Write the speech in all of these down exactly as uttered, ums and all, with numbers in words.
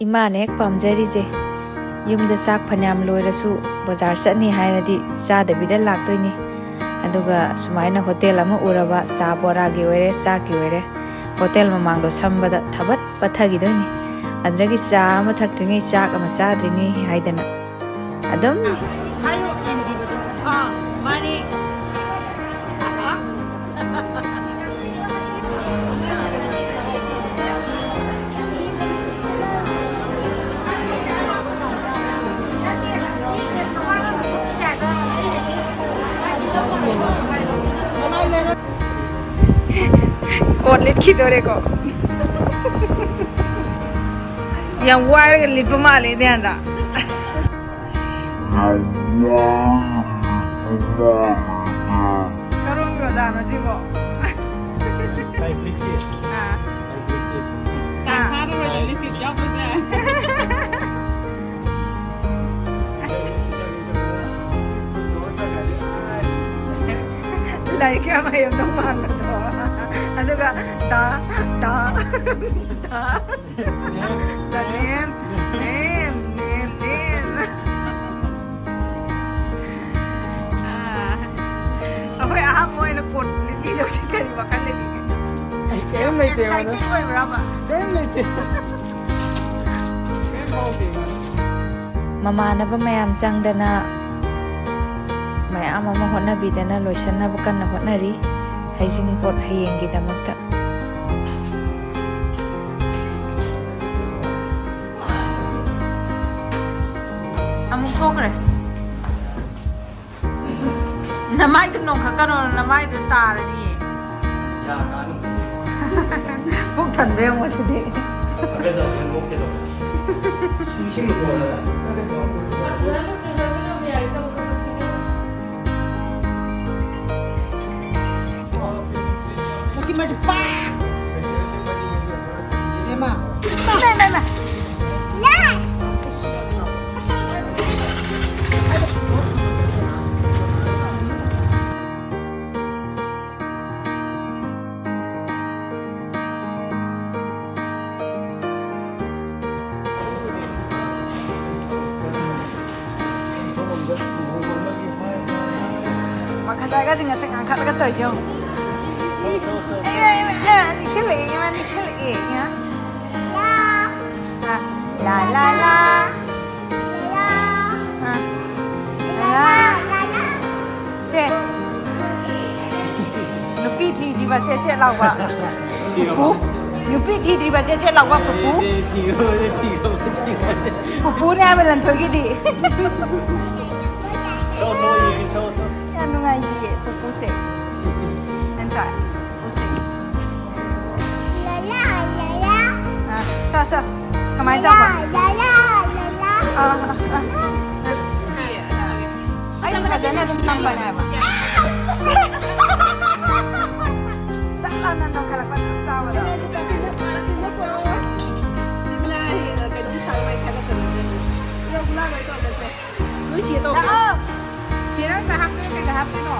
ꯏꯃꯥꯅ ꯍꯦꯛ ꯄꯥꯝꯖꯔꯤꯁꯦ, ꯌꯨꯝꯗ ꯆꯥꯛ ꯐꯅꯌꯥꯝ ꯂꯣꯏꯔꯁꯨ ꯕꯖꯥꯔ ꯆꯠꯅꯤ ꯍꯥꯏꯔꯗꯤ ꯆꯥꯗꯕꯤꯗ ꯂꯥꯛꯇꯣꯏꯅꯤ꯫ ꯑꯗꯨꯒ ꯁꯨꯃꯥꯏꯅ ꯍꯣꯇꯦꯜ ꯑꯃ ꯎꯔꯕ, ꯆꯥ ꯕꯣꯔꯥꯒꯤ ꯑꯣꯏꯔꯦ, ꯆꯥꯛꯀꯤ ꯑꯣꯏꯔꯦ, ꯍꯣꯇꯦꯜ ꯃꯃꯥꯡꯗꯣ ꯁꯝꯕꯗ ꯊꯕꯠ ꯄꯠꯊꯈꯤꯗꯣꯏꯅꯤ꯫ ꯑꯗꯨꯗꯒꯤ ꯆꯥ ꯑꯃ ꯊꯛꯇ꯭ꯔꯤꯉꯩ ꯆꯥꯛ ꯑꯃ ꯆꯥꯗ꯭ꯔꯤꯉꯩ ꯍꯥꯏꯗꯅ ꯑꯗꯨꯝ ꯀꯣꯠ ꯂꯤꯠꯈꯤꯗꯣꯔꯦꯀꯣ꯫ ꯑꯁ, ꯌꯥꯝ ꯋꯥꯏꯔꯒ ꯂꯤꯠꯄ ꯃꯥꯜꯂꯦ ꯏꯅꯦ ꯍꯟꯗꯛ꯫ ꯀꯔꯣꯝꯒꯤ ꯑꯣꯖꯥꯅꯣ ꯁꯤꯕꯣ? ꯑꯥ꯫ ꯑꯥ꯫ ꯑꯁ꯫ ꯂꯥꯏꯔꯤꯛ ꯌꯥꯝ ꯍꯩꯔꯝꯗꯧ ꯃꯥꯟꯕꯗꯣ꯫ ꯑꯗꯨꯒ ꯗꯥ, ꯗꯥ, ꯗꯥ꯫ ꯗꯥ ꯅꯦꯝ, ꯅꯦꯝ, ꯅꯦꯝ, ꯅꯦꯝ꯫ ꯑꯥ, ꯑꯩꯈꯣꯏ ꯑꯍꯥꯟꯕ ꯑꯣꯏꯅ ꯀꯣꯠ ꯂꯤꯠꯄꯤꯗꯧꯁꯤ ꯀꯔꯤ ꯋꯥꯈꯜ ꯂꯩꯕꯤꯒꯦ? ꯑꯩ ꯀꯔꯤꯝ ꯌꯥꯝ ꯂꯩꯇꯦ, ꯑꯦꯛꯁꯥꯏꯇꯦꯠ ꯃꯗꯨ ꯑꯣꯏꯕ꯭ꯔꯕ? ꯀꯔꯤꯝ ꯂꯩꯇꯦ꯫ ꯀꯔꯤꯝ ꯐꯥꯎꯗꯦ, ꯃꯗꯨ꯫ ꯃꯃꯥꯟꯅꯕ ꯃꯌꯥꯝ ꯆꯪꯗꯅ ꯃꯌꯥꯝ ꯑꯃ ꯍꯣꯠꯅꯕꯤꯗꯅ ꯂꯣꯏꯁꯤꯟꯅꯕ ꯀꯟꯅ ꯍꯣꯠꯅꯔꯤ꯫ ꯍꯩꯖꯤꯡꯄꯣꯠ ꯍꯌꯦꯡꯒꯤꯗꯃꯛꯇ꯫ ꯑꯃꯨꯛ ꯊꯣꯛꯈ꯭ꯔꯦ꯫ ꯅꯃꯥꯏꯗꯨ ꯅꯣꯡꯈꯠꯀꯅꯣ, ꯅꯃꯥꯏꯗꯨ ꯇꯥꯔꯅꯤ꯫ ꯄꯨꯛ ꯊꯟꯕ꯭ꯔꯥ ꯌꯦꯡꯉꯣ ꯑꯗꯨꯗꯤ꯫ ꯃꯁꯤ ꯃꯁꯤ ꯄꯥ! ꯏꯕꯦꯝꯃ꯫ ꯏꯃꯥ, ꯏꯃꯥ, ꯏꯃꯥ꯫ ꯉꯁꯥꯏꯒꯁꯦ ꯉꯁꯥꯏ ꯉꯥꯡꯈꯠꯂꯒ ꯇꯧꯔꯤꯁꯦ ꯌꯦꯡꯉꯣ꯫ ꯏꯁ, ꯏꯃꯥ, ꯏꯃꯥ, ꯏꯃꯥ, ꯅꯤꯡꯁꯤꯜꯂꯛꯑꯦ, ꯏꯃꯥ, ꯅꯤꯡꯁꯤꯜꯂꯛꯑꯦ, ꯏꯃꯥ꯫ ꯑ, ꯂꯥ, ꯂꯥ, ꯂꯥ꯫ ꯑ, ꯂꯥ꯫ ꯁꯦ꯫ ꯅꯨꯄꯤ ꯊꯤꯗ꯭ꯔꯤꯕ ꯁꯦꯠ ꯁꯦꯠ ꯂꯥꯎꯕ꯫ ꯄꯨꯄꯨ꯫ ꯅꯨꯄꯤ ꯊꯤꯗ꯭ꯔꯤꯕ ꯁꯦꯠ ꯁꯦꯠ ꯂꯥꯎꯕ ꯄꯨꯄꯨ꯫ ꯊꯤꯔꯣ, ꯊꯤꯔꯣ, ꯊꯤꯔꯣ꯫ ꯄꯨꯄꯨꯅꯦ ꯍꯥꯏꯕ ꯂꯟꯊꯣꯏꯒꯤꯗꯤ꯫ ꯁꯣ, ꯁꯣ, ꯌꯦꯡꯁꯤ, ꯁꯣ, ꯁꯣ꯫ ꯌꯥꯝ ꯅꯨꯡꯉꯥꯏꯇꯤꯌꯦ ꯄꯨꯄꯨꯁꯦ꯫ ꯂꯟꯊꯣꯏ, ꯄꯨꯄꯨꯁꯦ꯫ ꯂꯥ, ꯂꯥ, ꯂꯥ, ꯂꯥ꯫ ꯑ, ꯁꯣ, ꯁꯣ꯫ ꯀꯃꯥꯏꯅ ꯇꯧꯕ? ꯂꯥ, ꯂꯥ, ꯂꯥ, ꯂꯥ꯫ ꯑ, ꯑ, ꯑ, ꯑ꯫ ꯑꯩꯅ ꯐꯖꯅ ꯑꯗꯨꯝ ꯅꯝꯕꯅꯦꯕ꯫ ꯇꯛ ꯂꯥꯎꯅ ꯅꯝꯈꯠꯂꯛꯄ ꯆꯞ ꯆꯥꯕꯗꯣ꯫ ꯂꯥꯛꯑꯣ꯫ ꯆꯦ, ꯅꯪꯅ ꯍꯥꯞꯇꯣꯏ ꯀꯩꯀꯥ ꯍꯥꯞꯇꯣꯏꯅꯣ?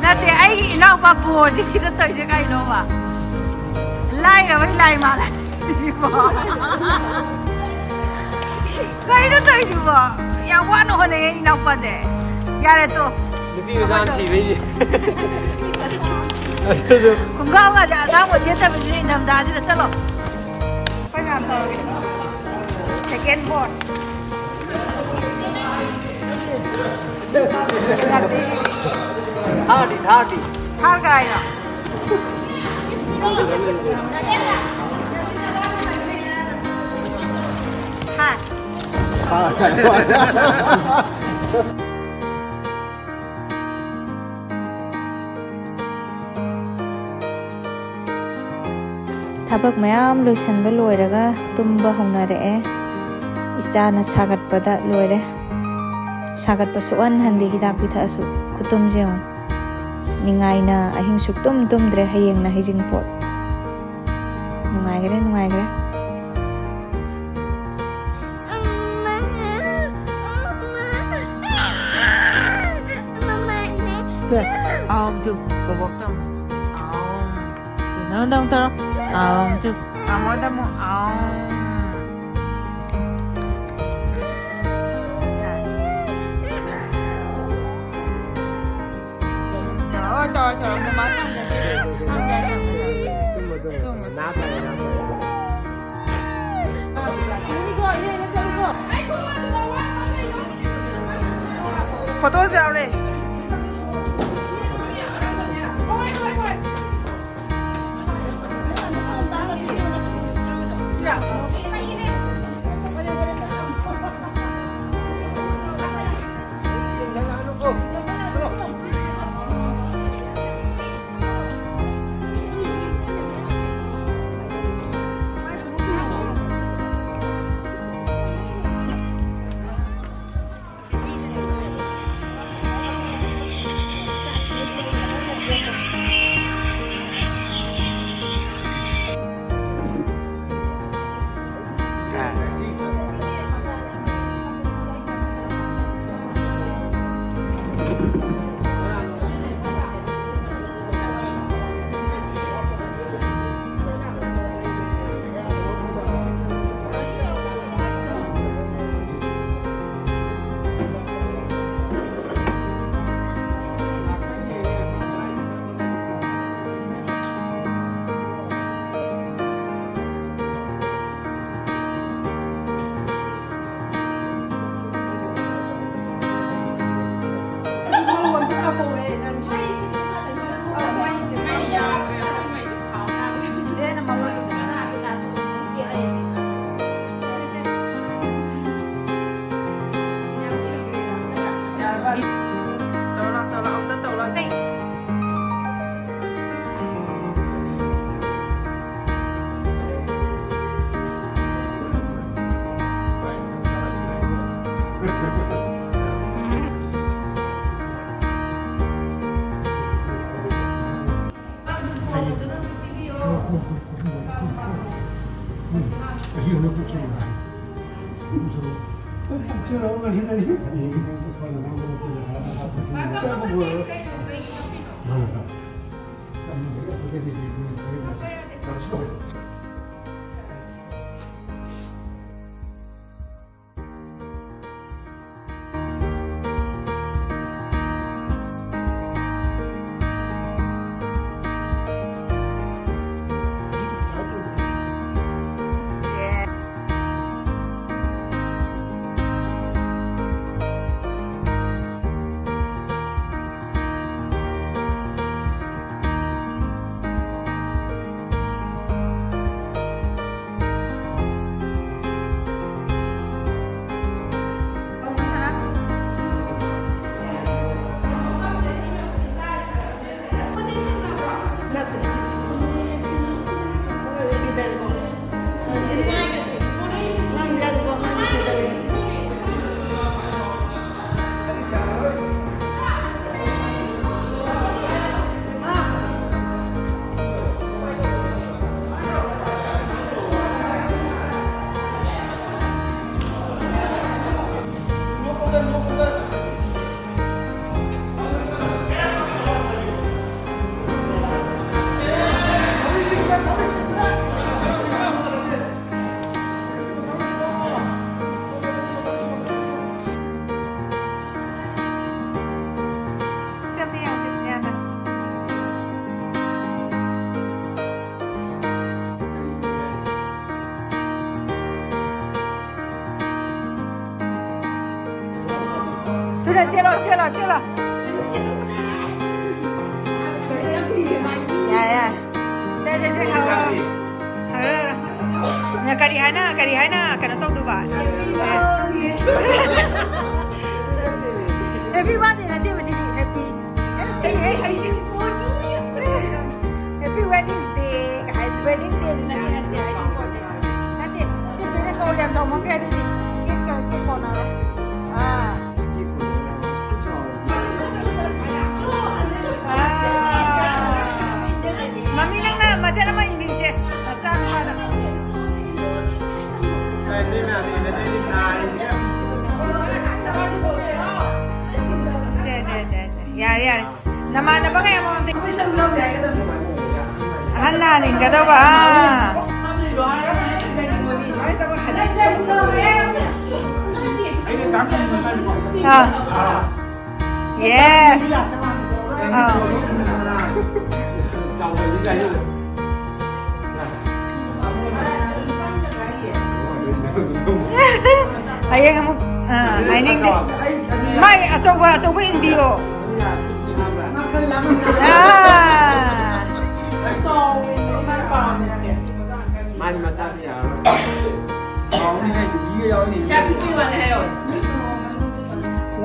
ꯅꯠꯇꯦ, ꯑꯩꯒꯤ ꯏꯅꯥꯎꯄꯥ ꯕꯣꯔꯁꯦ ꯁꯤꯗ ꯇꯧꯔꯤꯁꯦ ꯀꯩꯅꯣꯕ? ꯂꯥꯏꯔꯕꯩ ꯂꯥꯏ ꯃꯥꯜꯂꯦ ꯁꯤꯕꯣ꯫ ꯀꯩꯅꯣ ꯇꯧꯔꯤꯁꯤꯕꯣ? ꯌꯥꯝ ꯋꯥꯅ ꯍꯣꯠꯅꯩꯌꯦ ꯏꯅꯥꯎꯄꯥꯁꯦ꯫ ꯌꯥꯔꯦ ꯇꯣ꯫ ꯅꯨꯄꯤ ꯃꯆꯥ ꯑꯃ ꯊꯤꯕꯩꯅꯦ꯫ ꯈꯣꯡꯒ꯭ꯔꯥꯎꯒꯁꯦ ꯑꯁꯥꯡꯕ ꯁꯦꯠꯇꯕꯁꯤꯅ ꯏꯪꯊꯝꯊꯥꯁꯤꯗ ꯆꯠꯂꯣ꯫ ꯑꯩꯈꯣꯏ ꯃꯌꯥꯝ ꯇꯧꯔꯒꯦ꯫ Second born꯫ ꯊꯥꯔꯗꯤ, ꯊꯥꯔꯗꯤ꯫ ꯊꯥꯔ ꯀꯥꯏꯅ꯫ ꯊꯥꯔ꯫ ꯊꯥꯔ꯫ ꯊꯕꯛ ꯃꯌꯥꯝ ꯂꯣꯏꯁꯤꯟꯕ ꯂꯣꯏꯔꯒ ꯇꯨꯝꯕ ꯍꯧꯅꯔꯛꯑꯦ꯫ ꯏꯆꯥꯅ ꯁꯥꯒꯠꯄꯗ ꯂꯣꯏꯔꯦ꯫ ꯁꯥꯒꯠꯄ ꯁꯨꯛꯍꯟ ꯍꯟꯗꯦ, ꯍꯤꯗꯥꯛ ꯄꯤꯊꯛꯑꯁꯨ꯫ ꯈꯨꯇꯨꯝꯁꯦ ꯌꯦꯡꯉꯨ꯫ ꯅꯤꯡꯉꯥꯏꯅ ꯑꯍꯤꯡ ꯁꯨꯛꯇꯨꯝ ꯇꯨꯝꯗ꯭ꯔꯦ, ꯍꯌꯦꯡꯅ ꯍꯩꯖꯤꯡꯄꯣꯠ꯫ ꯅꯨꯡꯉꯥꯏꯈ꯭ꯔꯦ, ꯅꯨꯡꯉꯥꯏꯈ꯭ꯔꯦ꯫ ꯁꯦ, ꯑꯥꯎ, ꯇꯨ, ꯕꯣꯕꯣꯛꯇ ꯑꯃꯨꯛ꯫ ꯑꯥꯎ꯫ ꯇꯨ, ꯅꯪ ꯑꯃꯨꯛ ꯇꯧꯔꯣ꯫ ꯑꯥꯎ, ꯇꯨ꯫ ꯇꯥꯃꯣꯗ ꯑꯃꯨꯛ, ꯑꯥꯎ꯫ ꯇꯧꯔꯣ, ꯇꯧꯔꯣ, ꯇꯧꯔꯣ꯫ ꯃꯃꯥ ꯊꯝꯈ꯭ꯔꯁꯤ꯫ ꯊꯝꯈ꯭ꯔꯦ, ꯊꯝꯈ꯭ꯔꯦ꯫ ꯇꯨꯝꯃꯣ, ꯇꯨꯝꯃꯣ꯫ ꯅꯥ ꯐꯔꯦ, ꯅꯥ ꯐꯔꯦ꯫ ꯐꯣꯇꯣꯁꯨ ꯌꯥꯎꯔꯦ꯫ ꯇꯧꯔꯣ, ꯇꯧꯔꯣ, ꯑꯃꯨꯛꯇ ꯇꯧꯔꯣ꯫ ꯊꯨꯅ ꯆꯦꯜꯂꯣ, ꯆꯦꯜꯂꯣ, ꯆꯦꯜꯂꯣ꯫ ꯌꯥꯏ, ꯌꯥꯏ꯫ ꯁꯦ, ꯁꯦ, ꯁꯦ, ꯍꯧꯔꯣ꯫ ꯍꯧꯔꯣ, ꯍꯧꯔꯣ꯫ ꯅ ꯀꯔꯤ ꯍꯥꯏꯅ, ꯀꯔꯤ ꯍꯥꯏꯅ ꯀꯩꯅꯣ ꯇꯧꯗꯣꯏꯕ? Happy birthday ꯅꯠꯇꯦꯕ ꯁꯤꯗꯤ, happy, happy, happy wedding day ꯀꯥꯏ, wedding day ꯁꯤ ꯅꯠꯇꯦ, ꯅꯠꯇꯦ, ꯍꯥꯏꯁꯤꯡ ꯄꯣꯠꯇꯦ꯫ ꯅꯠꯇꯦ, ꯄꯤꯛ ꯄꯤꯛꯅ ꯀꯧ, ꯌꯥꯝ ꯆꯥꯎꯃꯟꯈ꯭ꯔꯦ ꯑꯗꯨꯗꯤ꯫ ꯀꯦꯛ ꯀ-, ꯀꯦꯛ ꯀꯣꯟꯅꯔꯣꯏ꯫ ꯑꯥ꯫ ꯑꯥ꯫ ꯃꯃꯤ ꯅꯪꯅ ꯃꯇꯦꯛ ꯑꯃ ꯏꯟꯕꯤꯁꯦ, ꯅꯆꯥꯅꯨꯄꯥꯗ꯫ ꯀꯩꯅꯣ ꯅꯥꯔꯤꯁꯦ? ꯌꯥꯔꯦ, ꯌꯥꯔꯦ꯫ ꯅꯃꯥꯟꯅꯕ ꯀꯌꯥ ꯑꯃ ꯑꯝꯇ ꯑꯍꯟ ꯂꯥꯛꯅꯤꯡꯒꯗꯧꯕ꯫ ꯑꯥ꯫ ꯑꯥ꯫ Yes. ꯑꯥ꯫ ꯍꯌꯦꯡ ꯑꯃꯨꯛ, ꯑꯥ, ꯍꯥꯏꯅꯤꯡꯗꯦ꯫ ꯃꯥꯏ ꯑꯆꯧꯕ, ꯑꯆꯧꯕ ꯏꯟꯕꯤꯌꯣ꯫ ꯑꯥ꯫ ꯃꯥꯗꯤ ꯃꯆꯥꯗꯤ ꯌꯥꯔꯔꯣꯏ꯫ ꯍꯥꯎꯅꯤ ꯍꯥꯏ, ꯌꯨꯕꯤꯒ ꯌꯥꯎꯅꯤ꯫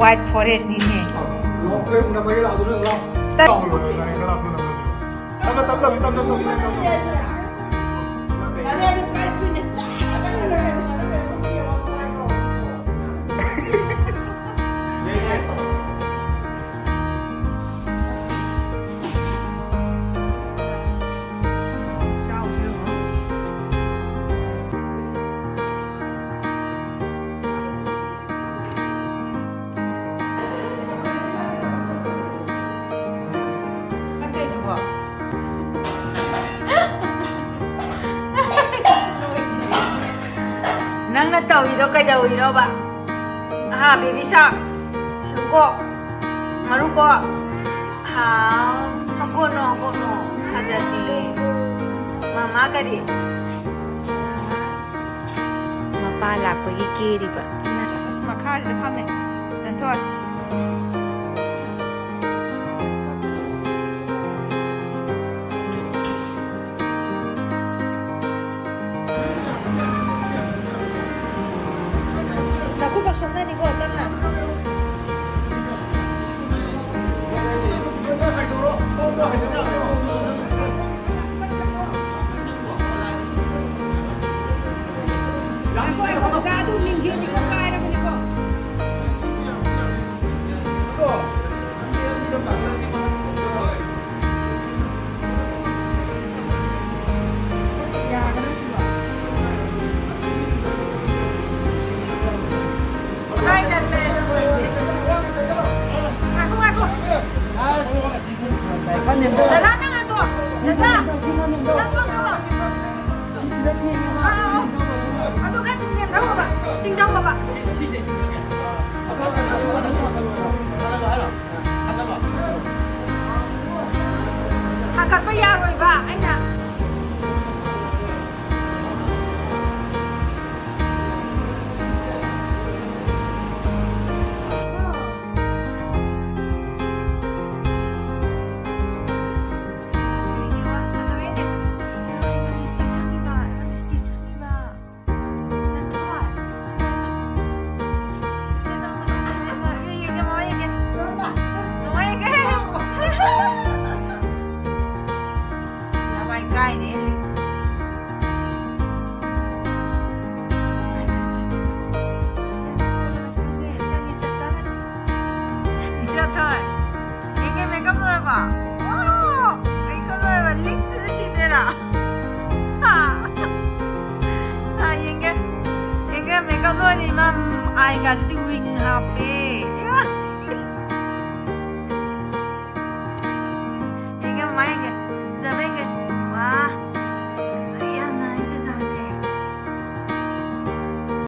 White Forest ꯅꯤꯅꯦ꯫ ꯂꯥꯎ, ꯑꯩꯈꯣꯏ ꯎꯅꯕꯒꯤ ꯂꯥꯛꯑꯣ, ꯑꯗꯨꯅ ꯂꯥꯎ꯫ ꯇꯠ- ꯂꯥꯎ, ꯂꯥꯎ, ꯂꯥꯎ, ꯂꯥꯎ, ꯂꯥꯎ, ꯂꯥꯎ, ꯂꯥꯎ꯫ ꯇꯞꯅ, ꯇꯞꯅ ꯇꯧꯁꯤ, ꯇꯞꯅ ꯇꯧꯁꯤ, ꯇꯞꯅ ꯇꯧꯁꯤ꯫ ꯅꯪꯅ ꯇꯧꯔꯤꯗꯣ ꯀꯩꯗꯧꯔꯤꯅꯣꯕ? ꯍꯥ, baby shark? ꯃꯔꯨꯀꯣꯛ, ꯃꯔꯨꯀꯣꯛ꯫ ꯍꯥꯎ, ꯍꯧꯒꯠꯅꯣ, ꯍꯧꯒꯠꯅꯣ꯫ ꯐꯖꯗꯦ꯫ ꯃꯃꯥ ꯀꯔꯤ? ꯃꯄꯥ ꯂꯥꯛꯄꯒꯤ ꯀꯦꯔꯤꯕ꯫ ꯑꯁ, ꯑꯁ, ꯑꯁ, ꯃꯈꯥꯁꯤꯗ ꯐꯝꯃꯦ꯫ ꯅꯟꯊꯣꯏ꯫ ꯅꯈꯨꯠꯀ ꯁꯣꯛꯅꯅꯤꯀꯣ, ꯇꯞꯅ꯫ ꯉꯥꯏꯈꯣ, ꯉꯥꯏꯈꯣ, ꯀꯀꯥ, ꯑꯗꯨ ꯃꯤꯡꯁꯦꯜꯗꯤꯀꯣ ꯀꯥꯏꯔꯕꯅꯤꯀꯣ꯫ ꯉꯥꯏꯈꯣ, ꯉꯥꯏꯈꯣ꯫ ꯀꯥꯁꯤꯗꯤ wing ꯍꯥꯞꯄꯦ꯫